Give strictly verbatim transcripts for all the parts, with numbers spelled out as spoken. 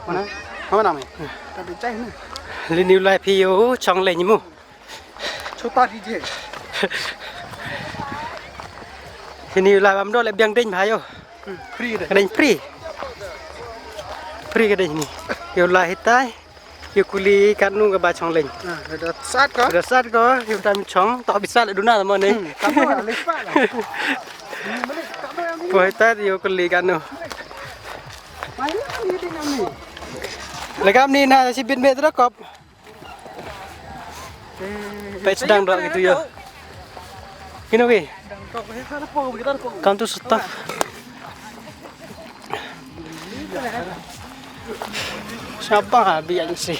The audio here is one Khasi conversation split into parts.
Mana? Mana mai? Tapi cai ni. Lini u lai phi ïa u Chong Lein mo. Chota dije. Lini u lai bam do le biang ding bha ïo. Free de. Ka ding free. Free ka ding ni. Ïa u lai hitai. Ïa u kuli katno kaba Chong Lein. Ah, da sat ko. Da sat ko, ïa u tam chong, to bi sat le duna mo ni. Hmm, tam le pa la. Poi ta ïa u kuli katno. Lagam ni na si bin me tra kop. Peit sdang dok gitu ïa. Kino ki? Kan tu stop. Siapa ha biang si?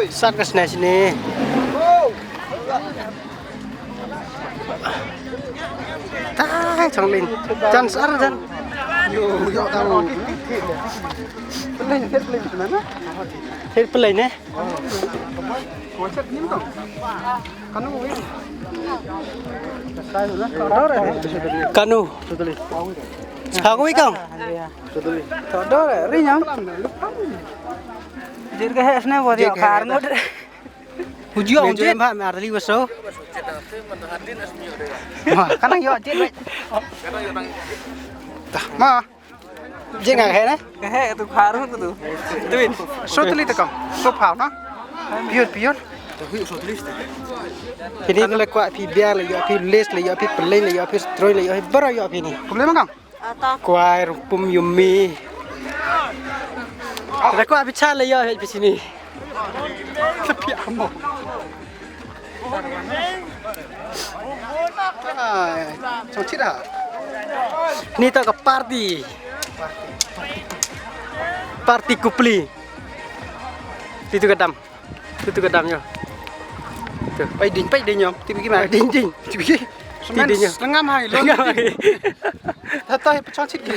Sat ka sne sini. Tai Chong Lein. Jan sar jan. Yo, yo, tang. Pelai, pelai, pelai, mana? Hit pelai ne? Kanu. Kanu. Kanu. Kanu. Kanu. Todor, ri nyam. Jir ka heh sne bo dio khar ngut. Hujua unjit ba mar li waso. Ma, kanang yo jit. Ma. Jing nga heh ne? Ka heh tu khar ngut tu. Tuin. So tali takam. So phau na. Piur piur. Kini le kwah phi biar le yo phi les le yo phi peleng le yo phi stroy le yo phi bro yo phi ni. Kumle ma kang? Kwai rupum yumi. Ada kwah bichar le yo phi sini. Tapi amo. Chong chit ha. Ni to ka party. Party kupli. Ti tu ka dam. Tu tu ka dam yo. Tu. Pai ding pai ding yo. Ti bigi ma ding ding. Ti bigi. Semen ding yo. Lengam hai lo. Lengam hai. Tata pechong chit ki.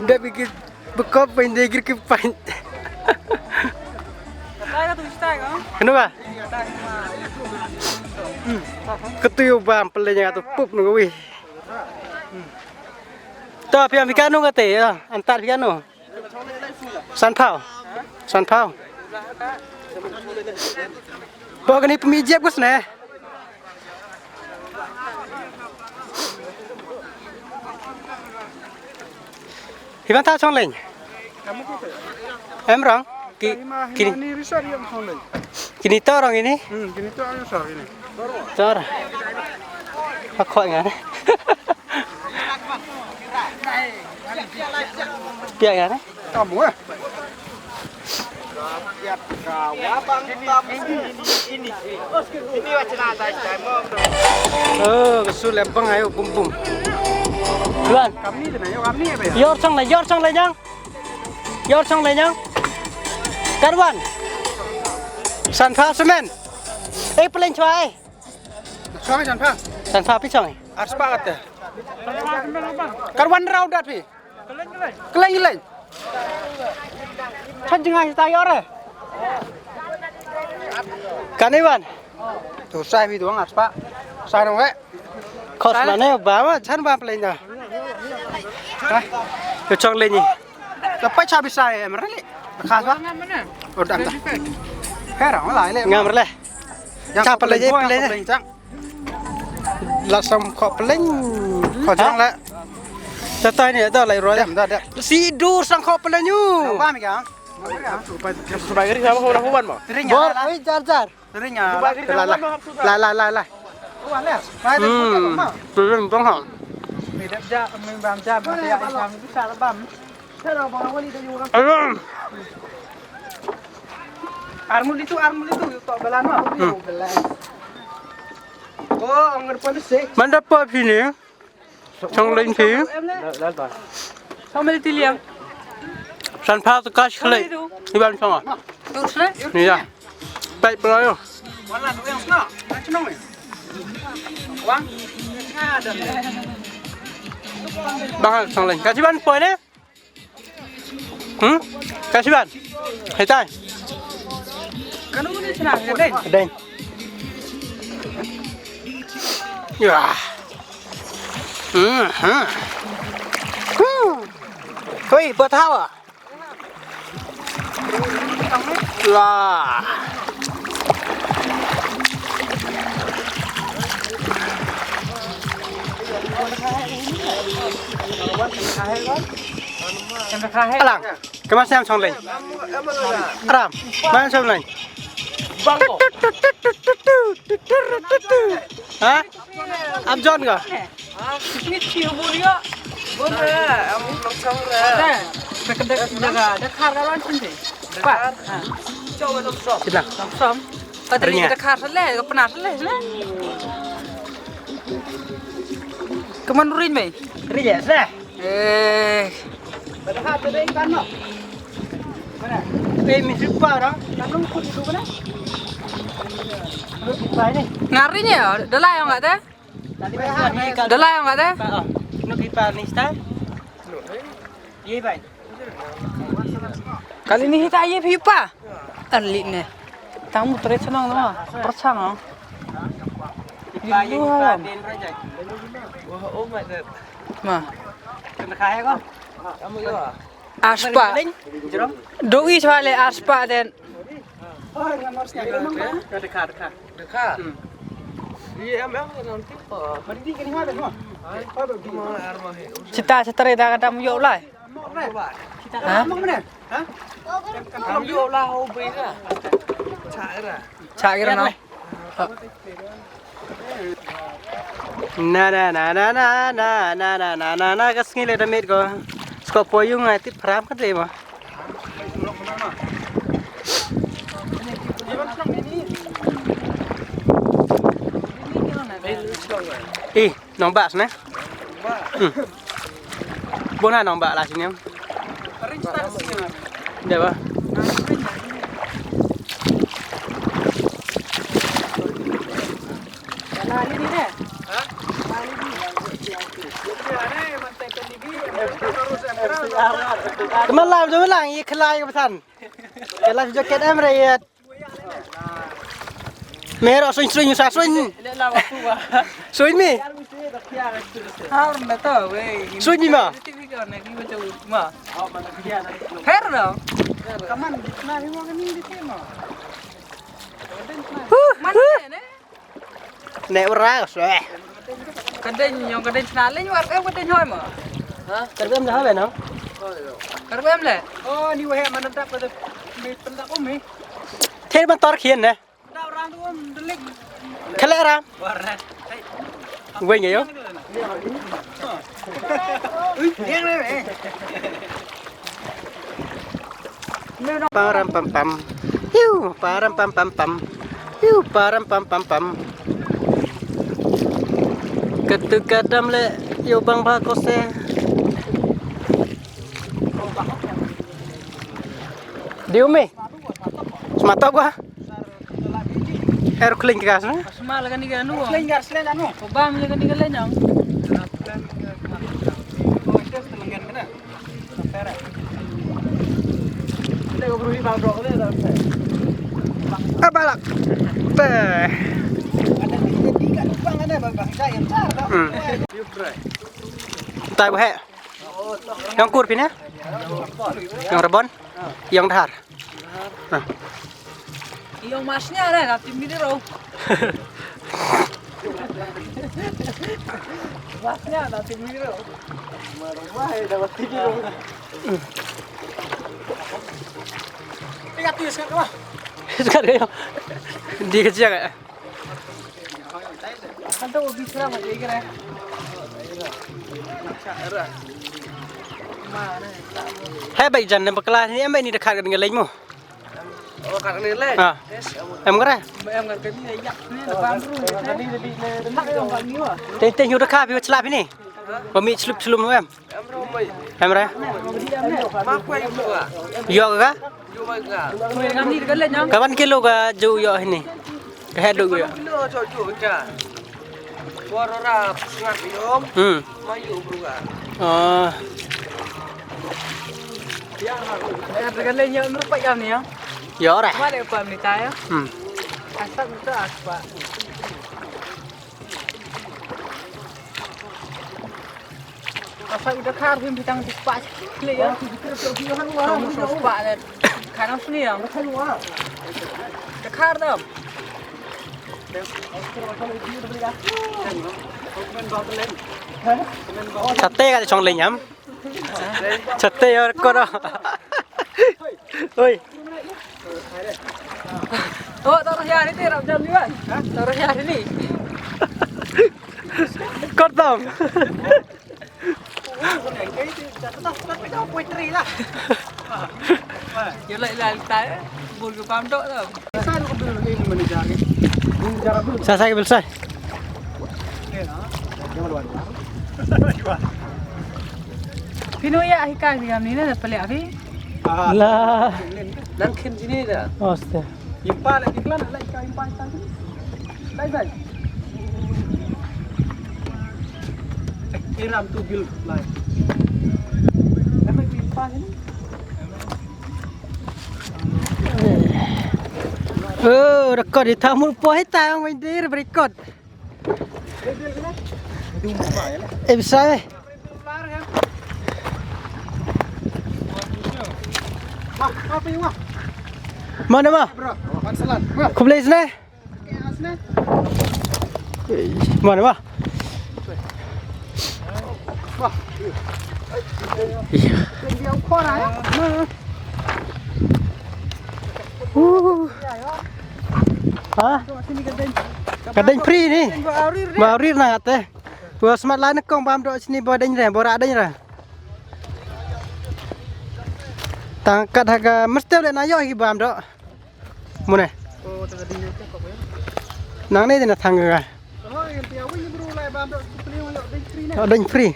Dah bigi bekop pai ding gir ki pai. Kenapa? Ketuyu bam pelenya tu pup nunggu wih. Ta piang pikanu kate ya, antar pikanu. Sanpau. Sanpau. Bawa kani pemijep gus ne. Hiban ta Chong Lein. Em rong. Ki kini. Kini to rong ini. Hmm, kini to rong ini. Tor. Hakoi ngan. Pia ngan. Kamu eh. Oh, kesul lepang ayo bum bum. Tuan. Kamni de na yo kamni ya be. Yor Chong Lein, yor Chong Lein yang. Yor Chong Lein yang. Karwan. Sanpau semen. Eh, peleng chwa eh. Chong Lein Sanpau. Sanpau pi chong eh. Arspa kate. Karwan rau dat pi. Keleng keleng. Chan jngai ta yor eh. Kani wan. Tu sai pi duang arspa. Sai nong eh. Kos mane ba ma chan ba peleng da. Hah? Yo Chong Lein ni. Ka pai cha bisai em rali. Khas ba? Oh dang da. Herang lai le. Ngam rale. Cha peleng peleng. La sam kho peleng. Kho jang la. Ta tai ni da lai roi. Dam da da. Si dur sang kho peleng yu. Ba mi ka. Subai gari sama kho na huban ma. Bor, oi jar jar. Ring ah. La la la la. Hmm. Turun tong ha. Ayo. Armul itu, armul itu, tok belan mah. Hmm. Oh, ngerpon sih. Mantap apa sini? Chong Lein phi. Chong Lein ti liang. Sanpau tu cash khlei. Iban chong ah. Ni ya. Pai pula yo. Bang Chong Lein. Ka chiban poi ne? Hmm? Ka chiban. Hai tai. Kanu ni chna deng. Deng. Ya. Hmm, hmm. Hmm. Koi, buat hawa. Lah. Alang, kemana saya langsung lain? Ram, mana saya lain? Ha? Am John ka? Ni chi bur ïa. Bun ra, am nong chong ra. Da, da ka da ka da ka da ka lan chin de. Pa. Chila. Nong chong. Ka da ka da ka sa le, ka pna sa le. Ka man rin mai. Rin ya sa. Eh. Ba da ha ta dei kan no. Mana? Pe mi su pa ra. Kan no ku du mana? Lu ki pa ni. Ngari ni, da la yang ada. Dala yang ada? Nuk ipa ni sta? Ye bai. Kali ni hita ye pipa. Anli ne. Tang mu tre chnang no. Perchang. Ipa ye ipa den raja. Wah, oh my god. Ma. Kena kaya ko. Kamu yo. Aspa. Doi chwa le aspa den. Dekha, dekha. Dekha. Hmm. Iya, em, em, nanti. Mari di kini ada semua. Chita chitare da ka dam yo lai. Ha? Dam yo la ho bri ka. Cha ira. Cha ira no. Na na na na na na na na na na na na ka sngi le da mit ko. Sko po yung ai tit pram ka dei ma. Ih, nong bak sini. Hmm. Bona nong bak lah sini. Dei ba. Keman lam tu lang, ye kelai ke pesan. Kelai jaket em re ye. Merah suin suin sa suin. Suin mi. Har na to wei. Suin mi ma. Her dong. Kaman na hi mo kani di sini ma. Mana ne? Ne ura swe. Kadeng nyong kadeng sna leng war em kadeng hoi mo. Ha? Kadeng dah hoi no. Kadeng le. Oh ni wahai mana tak pada mi pendak umi. Thir ban tor khian ne. Pendak orang tu um delik. Khala ram. Warat. Weng yo. Ui, yang le. Param pam pam. Hiu, param pam pam pam. Hiu, param pam pam pam. Katu kadam le, yo bang ba kose. Diu me. Smatok ba. Er kling ka sna. Sma la kani ka nu. Kling ka sna nu. Ko bam la kani ka lenyang. Abalak. Te. Hmm. Tai ba he. Yang kur pine. Yang rebon. Yang dahar. Ïong masnya dah, tapi mini ro. Masnya, tapi mini ro. Marumah ya, dapat tidur. Tiga tuh, sekarang mah. Sekarang ya. Di kecil ya. He bai jan ne bakla ni em bai ni da khat ka ding leng mo. Oh, khat ka ding leng. Ha. Em kare. Em kare ni yak ni da bam ru. Te te nyu da kha bi chla bi ni. Ba mi chlup chlum em. Em re. Yoh ka? Ka wan kilo ka ju yoh hini. Ka heh duk yoh. Hmm. Oh. Yoh re. Hmm. Asap itu aspa. Sa u da khar him hitang di spah klik ya. Sa u spah le. Khar nang sini ya. Da khar dam. Sate ka chong le nyam. Sate yor ko ro. Oi. Oh, taruh ya ini rap jam ni kan. Taruh ya ini. Kordom. Yo lai lai tai. Bul ke pam dok tu. Sa sa ke bil sai. Pino ya hikai bi amni na pale abi. La. Nang khin jini da. Oste. Impa la diklan la ika impa ika. Lai bai. Iram tu bil lai. Nama impa ni? Oh, rekod di tamu poh hitam wendir berikut. Eh, bisa eh. Mana ma? Kublai sini. Mana ma? Iya. Uh. Ha? Ka deng free ni. Ba rir na kate. Ba smat lai na kong bam dok sini ba deng re, ba ra deng re. Tang kat ha ka mesti le na yo hi bam dok. Mune. Nang ne na thang ga. Deng free.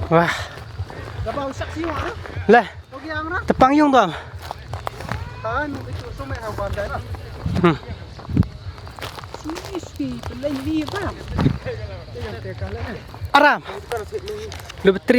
Wah. Lah. Tepang yung dong. Hmm. Aram. Lu betri.